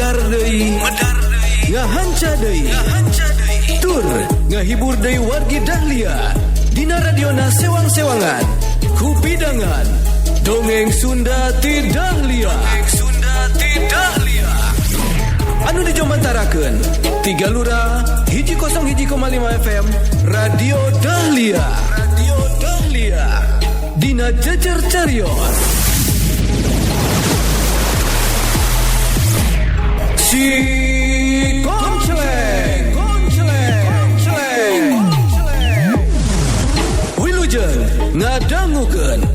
Medar deui, ngahanca deui, tur ngahibur deui wargi Dahlia dina radiona sewang-sewangan kupidangan dongeng Sunda ti Dahlia. Dongeng Sunda ti Dahlia anu dijomantarakeun tiga lura 101,5 FM Radio Dahlia. Radio Dahlia dina Jejer Carios Si Koncleng, Koncleng, Koncleng. Wilujeng ngadangukeun.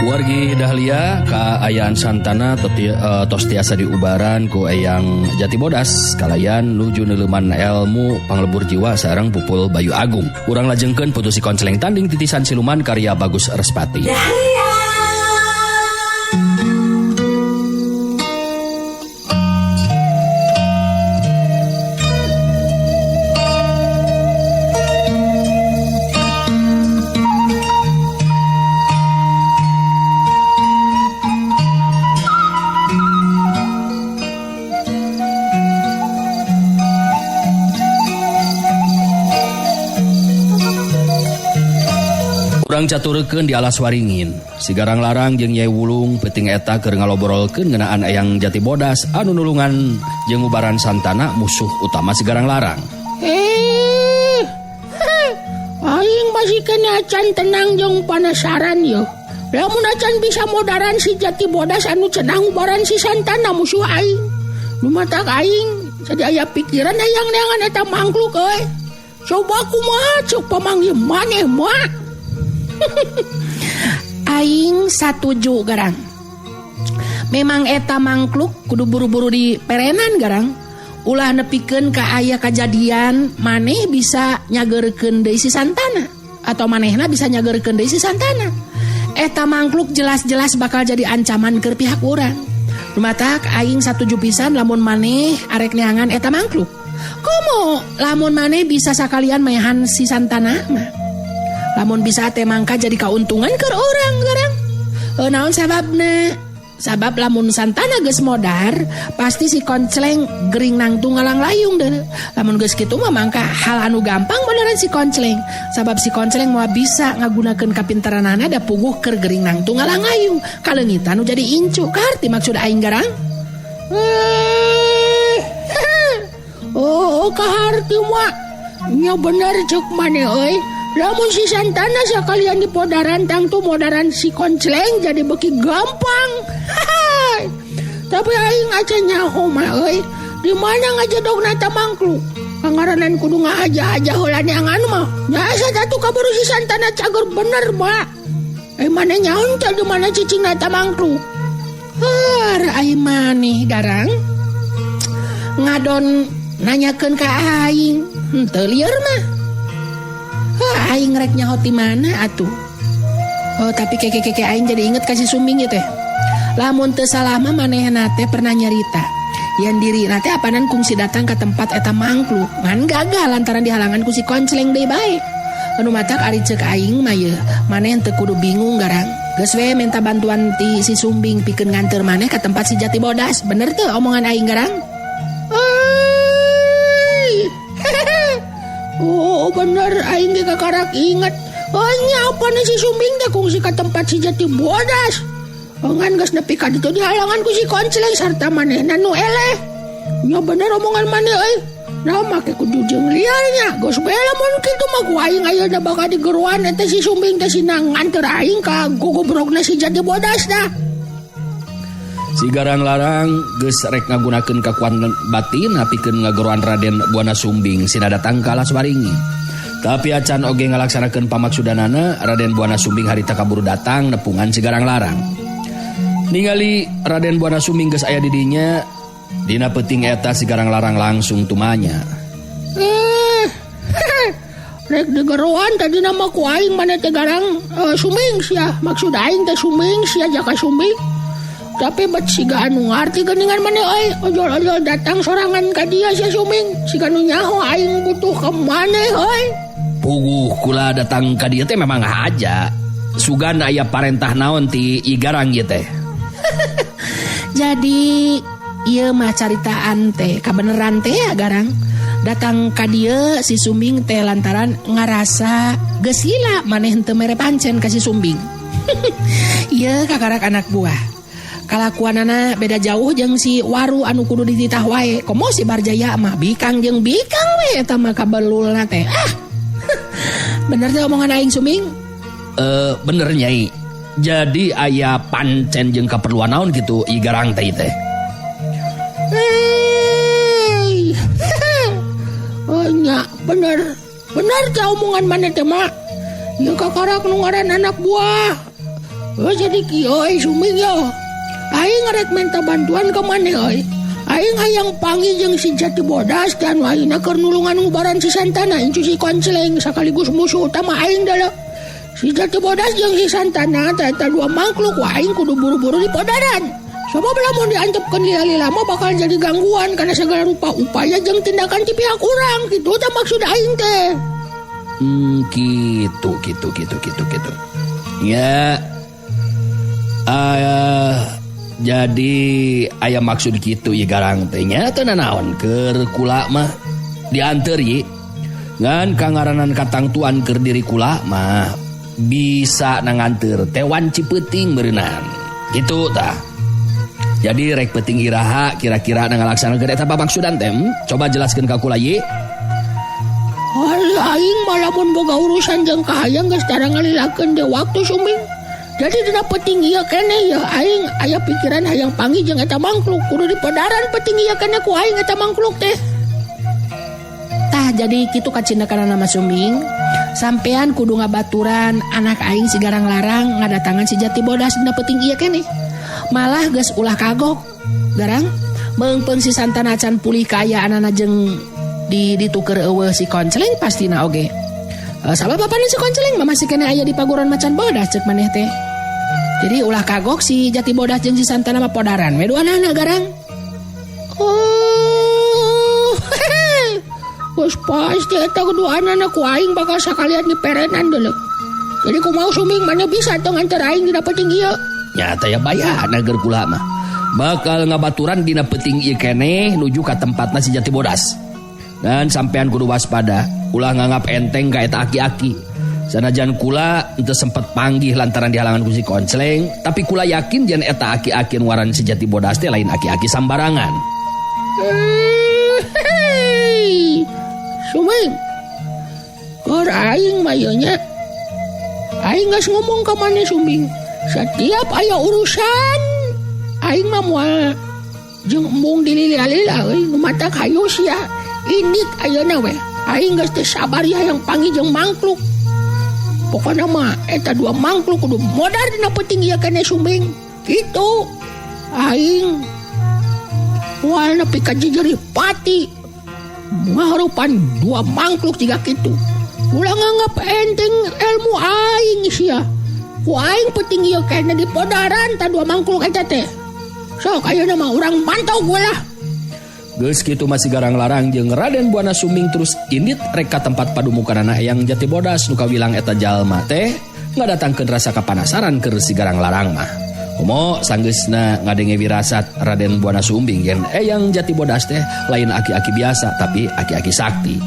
Wargi Dahlia kaayaan Santana tos tiasa diubaran ku Eyang Jati Bodas kalayan nuju neuleman elmu panglebur jiwa sareng Pupul Bayu Agung. Urang lajengkeun putu si Koncleng tanding titisan siluman karya Bagus Respati. Urang caturkeun di alas waringin. Sigarang Larang jeung Nyai Wulung peuting eta keur ngalobrolkeun ngeunaan Eyang Jati Bodas anu nulungan jeung ubaran Santana musuh utama Sigarang Larang. Aing masih kena acan tenang jeung panasaran yo. Lamun acan bisa modaran si Jati Bodas anu cenah ubaran si Santana musuh aing. Nu matak aing jadi aya pikiran hayang neangan eta mangkluk euy. Coba kumaha ceuk pamanggih maneh mah. Aing satuju garang. Memang eta mangkluk kudu buru-buru di perenan garang. Ulah nepikeun ka aya kajadian maneh bisa nyageurkeun deui si Santana atau manehna bisa nyageurkeun deui si Santana. Eta mangkluk jelas-jelas bakal jadi ancaman keur pihak urang. Lumatak aing satuju pisan lamun maneh arek neangan eta mangkluk. Komo lamun maneh bisa sakalian maehan si Santana mah. Lamun bisa teh mangka jadi kauntungan keur urang garang. Naon sababna? Sabab lamun Santana geus modar, pasti si Koncleng gering nangtung ngalang layung deh. Lamun geus kitu mah mangka hal anu gampang beneran si Koncleng. Sabab si Koncleng moal bisa ngagunakeun kapinteranana da puguh keur gering nangtung ngalang layung. Kaleungitan nu jadi incu. Kaharti maksud aing garang? Oh, kaharti mah. Nya bener ceuk maneh euy. Lamun si Santana sakalian dipodaran tangtu modaran si Koncleng jadi beki gampang. Tapi aing acan nyaho mah euy. Di mana ngajedogna ta mangkluk? Pangaranan kudu ngahaja-haja heula neangan mah. Nya asa tatu kabaru si Santana cager bener mah. Mana nyaho teh di mana cicingna ta mangkluk? Heur aing maneh garang. Ngadon nanyakeun ka aing, henteu lieur mah. Hah, aing rek nyaho ti mana atuh? Oh, tapi keke-keke aing jadi inget ka si Sumbing ieu teh. Lamun teu salah mah manehna teh pernah nyarita. Yen dirina teh apanan kungsi datang ka tempat eta mangkluk, ngan gagal lantaran dihalangan ku si Koncleng deui bae. Anu matak ari ceuk aing mah yeuh, maneh teu kudu bingung garang. Geus we minta bantuan ti si Sumbing pikeun nganteur maneh ka tempat si Jati Bodas. Bener teu omongan aing garang? Oh bener aing ge kakarak inget. Oh nya apa nih si Sumbing teh kungsi ka tempat si Jati Bodas. Ngan geus nepi ka ditu dihalangan ku si Koncleng sarta manehna nu eleh. Nya bener omongan maneh euy. Nah make kudu jeung liarnya. Geus bae lamun kitu mah ku aing ayeuna bakal digeruan eta si Sumbing teh sina nganteur aing ka gogobrogna si Jati Bodas dah. Si Garang Larang geus rek ngagunakeun kakuatan batin pikeun ngageroan Raden Buana Sumbing sina datang ka alas waringin. Tapi acan oge ngalaksanakeun pamaksudanana, Raden Buana Sumbing harita kaburu datang nepungan si Garang Larang. Ningali Raden Buana Sumbing geus aya di dinya, dina peuting eta si Garang Larang langsung tumanya. Rek digeroan tadi nama ku aing maneh teh Garang Sumbing sia, maksud aing teh Sumbing sia jaka Sumbing. Tapi bet siga anu ngarti geuningan maneh euy, ojol-ojol datang sorangan ka dia sia Suming. Siga nu nyaho aing butuh ka maneh euy. Puguh kula datang ka dieu teh memang haja. Sugan aya parentah naon ti Igarang ieu teh. Jadi ieu mah caritaan teh kabeneran teh ya Garang. Datang ka dieu si Sumbing teh lantaran ngarasa geus lila maneh henteu mere pancen ka si Sumbing. Ieu kakarak anak buah. Kalakuanana beda jauh jeung si Waru anu kudu dititah wae. Komo si Barjaya mah bikang jeung bikang we eta mah kabelulna teh. Ah. Bener teh omongan aing Sumbing? Bener Nyai. Jadi aya pancen jeung kaperluan naon gitu Igarang teh teh. Hei. Oh nya bener. Bener teh omongan maneh teh mah. Ieu kakarak nu ngaran anak buah. Oh jadi kieu euy Sumbing yo. Aing rek minta bantuan ka maneh euy. Aing hayang panggih jeung si Jati Bodas dan ayeuna keur nulungan ngubaran si Santana incu si Koncleng sekaligus musuh utama aing dalah. Si Jati Bodas jeung si Santana teh eta dua mangkluk wah aing kudu buru-buru di podaran. Sabab lamun diantepkeun lila-lila mah bakal jadi gangguan karena segala rupa upaya jeung tindakan ti pihak urang kitu teh maksud aing teh. Gitu gitu gitu gitu gitu. Ya. Jadi aya maksud kitu ieu Garang teh nya teu nanaon keur kula mah dianteur ye. Ngan kangaranan katangtuan keur diri kula mah bisa nanganteur teh wanci peuting beureunan. Kitu tah. Jadi rek peuting iraha kira-kira ngalaksanakeun eta pamaksudan teh. Coba jelaskeun ka kula ye. Alah aing mah lamun boga urusan jeung kahayang geus tara ngalilakeun deui waktu Sumbing. Jadi dina peuting ieu keneh ya aing aya pikiran hayang panggih jeung eta mangkluk kudu dipodaran peuting ieu keneh ku aing eta mangkluk teh. Tah jadi kitu kacindakanana mah Sumbing. Sampean kudu ngabaturan anak aing si Garang Larang ngadatangan si Jati Bodas dina peuting ieu keneh. Malah geus ulah kagok. Garang meungpeung si Santana can pulih kaayaanana jeung di dituker eueuh si Koncleng pastina oge. Sabab bapana si Koncleng mah masih keneh aya di paguron macan bodas ceuk maneh teh. Jadi ulah kagok si Jati Bodas jeung si Santana mah podaran we duanana Garang. Oh. Geus pasti eta keduanana ku aing bakal sakalian diperenan deuleu. Jadi kumaha Sumbing maneh bisa teu nganter aing dina peuting ieu? Nya teh ya bayana geur kula mah. Bakal ngabaturan dina peuting ieu keneh nuju ka tempatna si Jati Bodas. Dan sampean kudu waspada, ulah nganggap enteng ka eta aki-aki. Sanajan kula henteu sempet panggih lantaran dihalangan ku si Koncleng, tapi kula yakin yen eta aki-aki nu ngaran si Jati Bodas teh lain aki-aki sambarangan. Suming. Keur aing mah ieu nya. Aing geus ngomong ka maneh Sumbing. Setiap aya urusan aing mah moal jeung embung dilila-lila euy, nu matak hayu sia. Indit ayeuna we. Aing geus teu sabar ya hayang panggih jeung mangkluk. Pokona mah eta dua mangkluk kudu modar dina peuting ieu keneh Sumbing. Kitu. Aing moal nepi ka jejeri pati. Ngaharupan dua mangkluk jiga kitu. Ulah nganggap enteng ilmu aing sia. Ku aing peuting ieu keneh di podaran ta dua mangkluk eta teh. Sok ayeuna mah urang mantau gue lah. Geus kitu masih Garang Larang jeung Raden Buana Sumbing terus indit rek ka tempat padumukanana Eyang Jati Bodas nu kawilang eta jalma teh ngadatangkeun rasa kapanasaran keur si Garang Larang mah. Komo sanggeusna ngadenge wirasat Raden Buana Sumbing yen Eyang Jati Bodas teh lain aki-aki biasa tapi aki-aki sakti.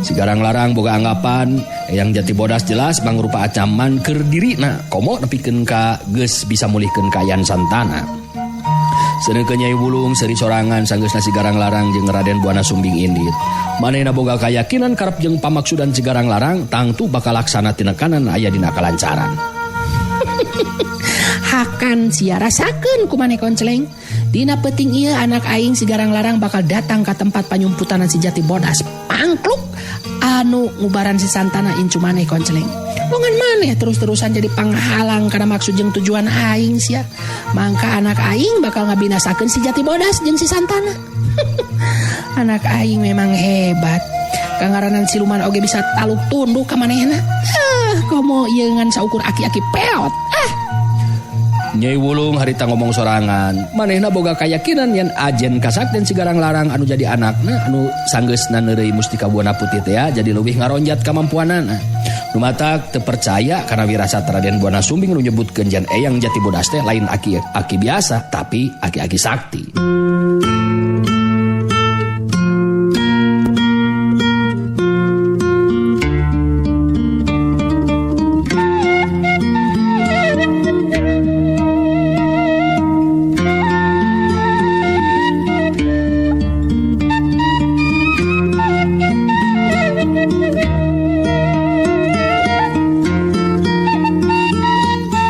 Si Garang Larang boga anggapan Eyang Jati Bodas jelas mangrupa ancaman keur dirina komo nepikeun ka geus bisa mulihkeun kaayaan Santana. Sedengkeun Nyai Wulung seuri sorangan sanggeusna si Garang Larang jeung Raden Buana Sumbing indit. Manehna boga kayakinan karep jeung pamaksudan si Garang Larang tangtu bakal laksana tinekanan aya dina kalancaran. Hakan sia rasakeun ku maneh Koncleng. Dina peuting ieu anak aing si Garang Larang bakal datang ka tempat panyumputanan si Jati Bodas. Pangkluk anu ngubaran si Santana incu maneh Koncleng. Bongan maneh terus-terusan jadi panghalang karena maksud jeung tujuan aing sia. Mangka anak aing bakal ngabinasakeun si Jati Bodas jeung si Santana. Anak aing memang hebat. Kangaranan siluman oge bisa taluk tunduk ka manehna. Komo ieu ngan saukur aki-aki peot. Ah. Nyai Wulung harita ngomong sorangan, manehna boga kayakinan yen ajen kasakten si Garang Larang anu jadi anakna anu sanggeusna neureuy mustika Buana Putih teh jadi leuwih ngaronjat kamampuanana. Nu matak teu percaya kana wirasat Raden Buana Sumbing nu nyebutkeun yen Eyang Jati Bodas teh lain aki-aki biasa tapi aki-aki sakti.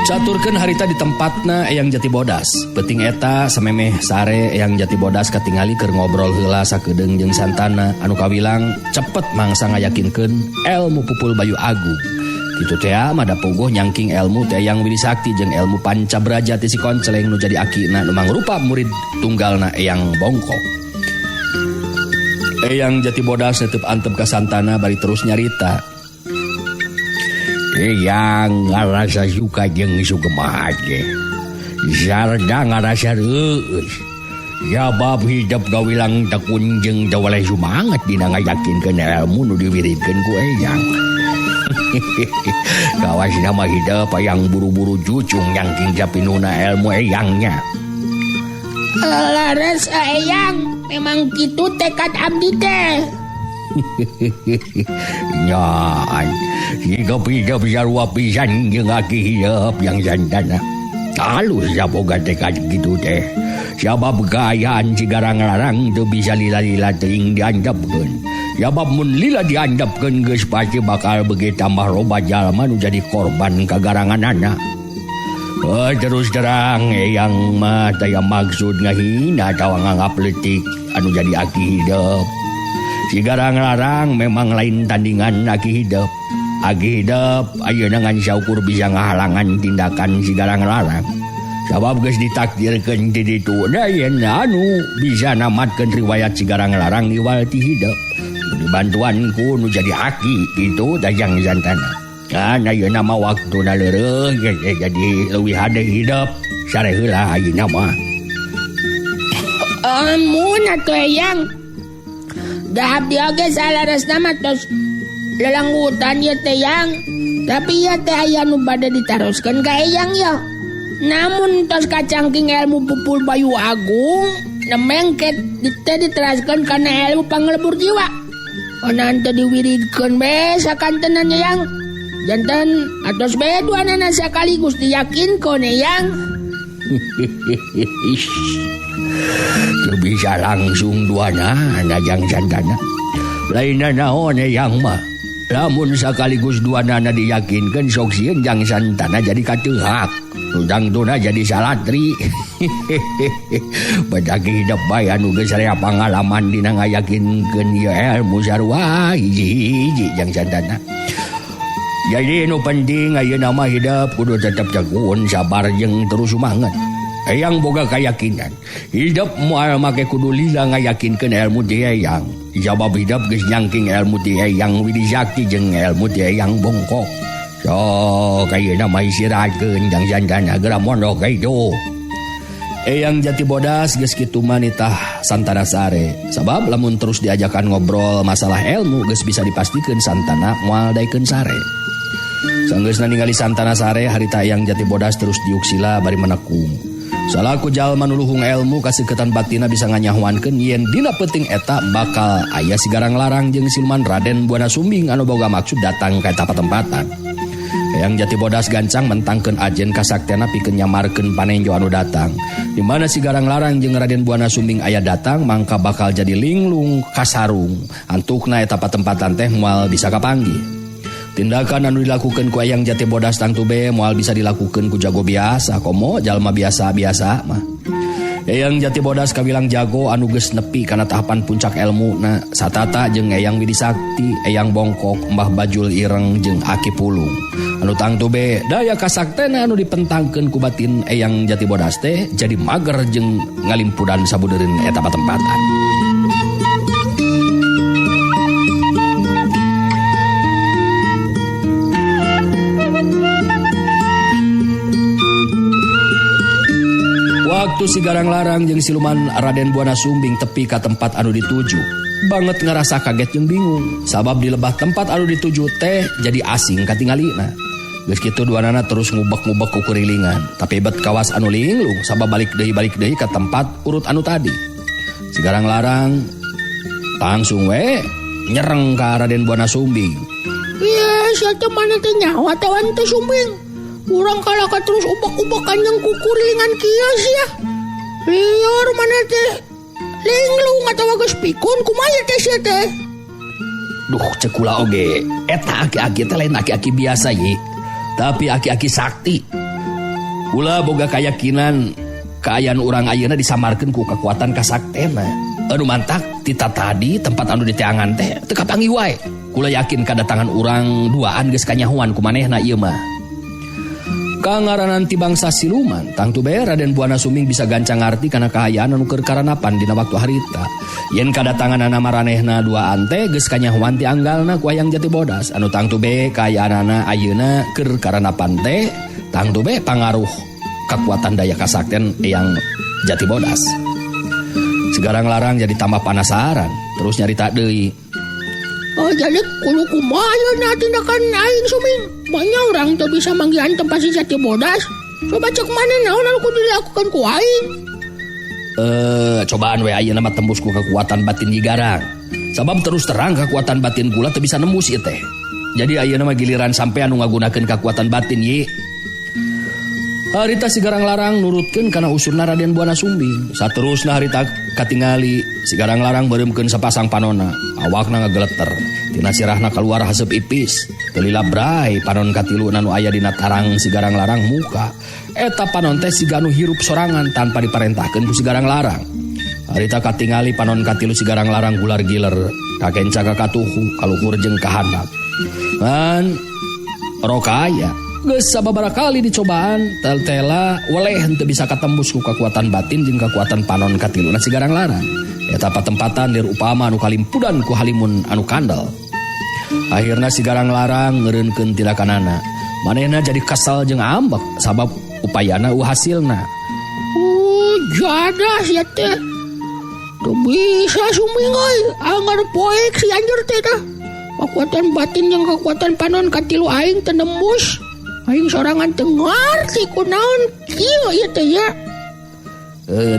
Caturkeun harita di tempatna Eyang Jati Bodas. Peuting eta samemeh sare Eyang Jati Bodas katingali keur ngobrol heula sakedeung jeung Santana anu kawilang cepet mangsa ngayakinkeun ilmu pupul Bayu Agung. Kitu teh mah da puguh nyangking ilmu teh Eyang Widi Sakti jeung ilmu Panca Braja ti si Konceleng nu jadi akina nu mangrupa murid tunggalna Eyang Bongkok. Eyang Jati Bodas netep antep ka Santana bari terus nyarita. Eyang ngarasa suka jeung sugema ge. Sarda ngarasa reueus. Sabab hidup gawilang tekun jeung teu waleh sumanget dina ngayakinkeun ilmu nu diwiridkeun ku Eyang. Kawasna mah hidup hayang buru-buru jucung nyangking japinuna ilmu Eyangnya. Laras Eyang, memang kitu tekad abdi teh. Nyaan, hidup-hidup sarua pisan jeung aki hidup yang santana. Halus saboga tekad kitu teh. Sabab kaayaan si Garang Larang teu bisa lila-lila teuing diandapkeun. Sabab mun lila diandapkeun geus pasti bakal beuki tambah loba jalma nu jadi korban kagaranganana. Terus terang Eyang mah taya maksud ngahina atawa nganggap leutik anu jadi aki hidup. Si Garang Larang memang lain tandingan aki hidup. Aki hidup ayeuna ngan saukur bisa ngahalangan tindakan si Garang Larang. Sabab geus ditakdirkeun ti ditu yen anu bisa namatkeun riwayat si Garang Larang iwal ti hidup. Dibantuan ku nu jadi aki itu dajang santana. Kan ayeuna mah waktuna leureung jadi leuwih hade hidup sare heula ayeuna mah. Amun atuh Eyang. Da abdi oge salaresna mah tos lelanggutan ieu teh Yang. Tapi ieu teh aya nu bade ditaroskeun ka Eyang ya. Namun tos kacangking ilmu pupul Bayu Agung nemengket teh diteraskeun kana ilmu panglebur jiwa. Onan teh diwiridkeun be sakantenan Yang. Janten atos be duanana sakaligus diyakinkeun Eyang. Teu bisa langsung duanana jang santana. Lainna naon Eyang mah. Lamun sakaligus duanana diyakinkeun sok sieun jang santana jadi kateuhak. Tangtuna jadi salatri. Badagi hidup bae anu geus aya pangalaman dina ngayakinkeun ieu ilmu sarua hiji-hiji jang santana. Jadi nu penting ayeuna mah hidup kudu tetep tekun, sabar jeung terus sumanget. Eyang boga kayakinan hidup moal make kudu lila ngayakinkeun ilmu ti Eyang. Sabab hidup geus nyangking ilmu ti Eyang Widi Sakti jeung ilmu ti Eyang Bongkok. Sok ayeuna mah istirahatkeun jang santana geura mondok ka itu. Eyang Jati Bodas geus kitu mah nitah Santana sare. Sabab lamun terus diajakan ngobrol masalah ilmu geus bisa dipastikeun Santana moal daekeun sare. Sanggeusna ningali Santana sare harita Eyang Jati Bodas terus diuksila bari menekung. Salaku jalma nu luhung ilmu kaseuketan batina bisa nganyahoankeun yen dina peuting eta bakal aya si Garang Larang jeung siluman Raden Buana Sumbing anu boga maksud datang ka eta patempatan. Eyang Jati Bodas gancang mentangkeun ajen kasaktena pikeun nyamarkeun panenjo anu datang. Di mana si Garang Larang jeung Raden Buana Sumbing aya datang mangka bakal jadi linglung kasarung. Antukna eta patempatan teh moal bisa kapanggih. Tindakan anu dilakukan ku Eyang Jati Bodas tangtu be moal bisa dilakukan ku jago biasa komo jalma biasa-biasa mah. Eyang Jati Bodas kawilang jago anu geus nepi kana tahapan puncak ilmu na satata jeung Eyang Widi Sakti, Eyang Bongkok, Mbah Bajul Ireng jeung Aki Pulung. Anu tangtu be daya kasaktena anu dipentangkeun ku batin Eyang Jati Bodas teh jadi mager jeung ngalimpudan sabudeureun eta patempatan. kitu si Garang Larang jeung siluman Raden Buana Sumbing tepi ka tempat anu dituju. Banget ngerasa kaget jeung bingung sabab di lebah tempat anu dituju teh jadi asing katingalina. Geus kitu duanana terus ngubek-ngubek ku kurilingan, tapi bet kawas anu linglung sabab balik deui ka tempat urut anu tadi. Si Garang Larang langsung we nyereng ka Raden Buana Sumbing. Iya, sia teh mana teh nyawa tawan teh Sumbing. Urang kalaka terus ubek-ubekan jeung kukurilingan kieu sia. Lieur mana teh linglung atawa geus pikun kumaha teh sia teh. Duh, cek kula oge, eta aki-aki teh lain aki-aki biasa ye, tapi aki-aki sakti. Kula boga kayakinan kaayaan urang ayeuna disamarkeun ku kekuatan kasaktena. Anu mantak tita tadi tempat anu diteangan teh teu kapanggih wae. Kula yakin kadatangan urang duaan geus kanyahoan ku manehna ieu mah. Kangaranan ti bangsa siluman, tangtu bae Raden Buana Sumbing bisa gancang ngarti kana kahayaan anu keur karanapan dina waktu harita. Yen kadatanganana maranehna duaan teh geus kanyahoan ti anggalna ku Hayang Jati Bodas. Anu tangtu bae kaayaanana ayeuna keur karanapan teh tangtu bae pangaruh kekuatan daya kasakten Eyang Jati Bodas. Si Garang Larang jadi tambah penasaran, terus nyarita deui. Oh, jadi kudu kumaha ayeuna tindakan aing Sumbing? Banyak orang teu bisa manggihan tempat si Jati Bodas. Coba cek mana naon anu kudu dilakukan ku aing? Cobaan we ayeuna mah tembus ku kekuatan batin Nyi Garang. Sabab terus terang kekuatan batin kula teu bisa nembus ieu teh. Jadi ayeuna mah giliran sampean nu ngagunakeun kekuatan batin ye. Harita si Garang Larang nurutkeun kana usurna Raden Buana Sumbing. Saterusna harita katingali si Garang Larang beureumkeun sapasang panonna, awakna ngageleter. Tina sirahna kaluar haseup ipis. Teu lila bray panon katiluna nu aya dina tarang si Garang Larang muka. Eta panon teh siga nu hirup sorangan tanpa diparentahkeun ku si Garang Larang. Harita katingali panon katilu si Garang Larang gular giler, kakenca ka katuhu, kaluhur jeung kahandap. Ngan rokaya geus sababaraha kali dicobaan tel-tela weleh henteu bisa katembus ku kekuatan batin jeung kekuatan panon katiluna si Garang Larang. Eta patempatan lir upama anu kalimpudan ku halimun anu kandel. Akhirna si Garang Larang ngeureunkeun tindakanana. Manehna jadi kesal jeung ambek sabab upayana eueuh hasilna. Jadah sia teh. Teu bisa Sumbing euy, anggar poek si anjur teh tah. Kekuatan batin jeung kekuatan panon katilu aing teu nembus. Aing sorangan teu ngarti kunaon kieu ieu teh ya.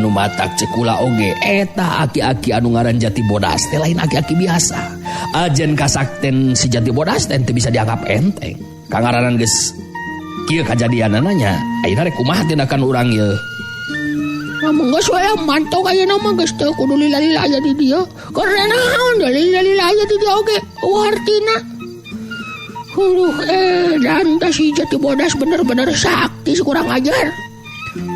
Nu matak cek kula oge eta aki-aki anu ngaran Jati Bodas teh lain aki-aki biasa. Ajen kasakten si Jati Bodas teh teu bisa dianggap enteng. Kangaranan geus kieu kajadianana nya, ayeuna rek kumaha tindakan urang ieu? Lamun geus we mantau ayeuna mah geus teu kudu lila-lila aya di dieu. Karena naon da lila-lila aya di dieu oge eueuh hartina. Huruh, dan si Jati Bodas bener-bener sakti si kurang ajar.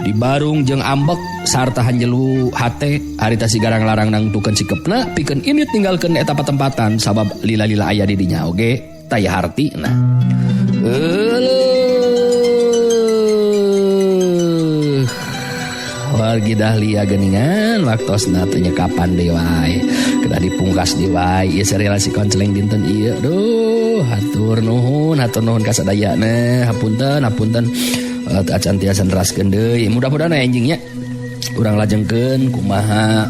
Di barung jeung ambek sarta hanjelu hate harita si Garang Larang nangtukeun sikepna pikeun indit ninggalkeun eta patempatan sabab lila-lila aya di dinya oge taya hartina. Euleuh. Wargi Dahlia geuningan waktosna teu nyekapan deui wae. Kedah dipungkas deui wae ieu serial si Konceleng dinten ieu. Duh, hatur nuhun ka sadayana. Hapunten, hapunten. Teu acan tiasa neraskeun deui. Mudah-mudahan aya enjingnya urang lajengkeun kumaha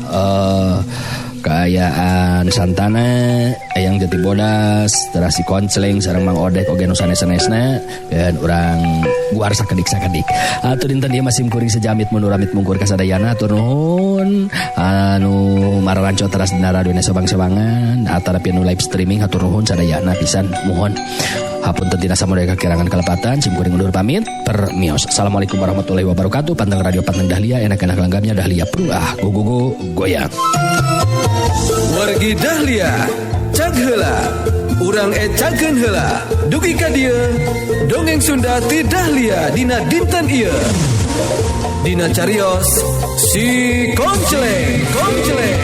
kaayaan Santana, Eyang Jati Bodas, teras si Konceleng sareng Mang Odek oge nu sanes-sanesna dan urang guar sakedik-sakedik. Atur dinten ieu masih kuring sejamit mundur amit mungkur kasadayana hatur nuhun anu mararanco teras dina radio sobang-sobangan atarapi nu live streaming hatur nuhun sadayana pisan muhun. Hapunten tina samudaya kakirangan kalepatan sim kuring undur pamit permios. Assalamualaikum warahmatullahi wabarakatuh. Panteng radio panteng Dahlia enak-enak langgamnya Dahlia pruah go go go goyang. Wargi Dahlia cag heula urang ecakeun heula dugi ka dieu dongeng Sunda ti Dahlia dina dinten ieu dina carios si Konceleng Konceleng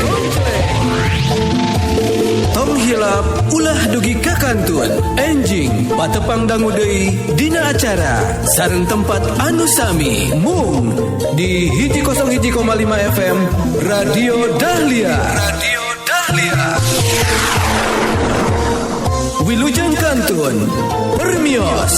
Tong hilap ulah dugi ka kantun enjing patepang dangu deui dina acara sareng tempat anu sami mung di 101,5 FM Radio Dahlia. Radio Dahlia. Wilujeng kantun permios.